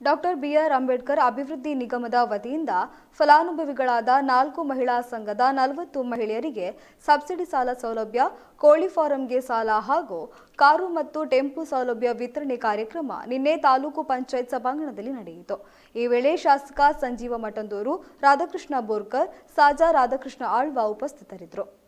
Doctor B R Ambedkar ಅಭಿವೃದ್ಧಿ ನಿಗಮದ ವತಿಯಿಂದ ಫಲಾನುಭವಿಗಳಾದ ನಾಲ್ಕು ಮಹಿಳಾ ಸಂಘದ 40 ಮಹಿಳೆಯರಿಗೆ ಸಬ್ಸಿಡಿ ಸಾಲ ಸೌಲಭ್ಯ, ಕೋಳಿ ಫಾರಂಗೆ ಸಾಲ ಹಾಗೂ ಕಾರು ಮತ್ತು ಟೆಂಪೋ ಸೌಲಭ್ಯ ವಿತರಣೆ ಕಾರ್ಯಕ್ರಮ ನಿನ್ನೆ ತಾಲೂಕು ಪಂಚಾಯತ್ ಸಭಾಂಗಣದಲ್ಲಿ ನಡೆಯಿತು. ಈ ವೇಳೆ ಶಾಸಕ ಸಂಜೀವ ಮಠಂದೂರು, ರಾಧಾಕೃಷ್ಣ ಬೋರ್ಕರ್, ಸಾಜಾ ರಾಧಾಕೃಷ್ಣ ಆಳ್ವ ಉಪಸ್ಥಿತರಿದ್ದರು.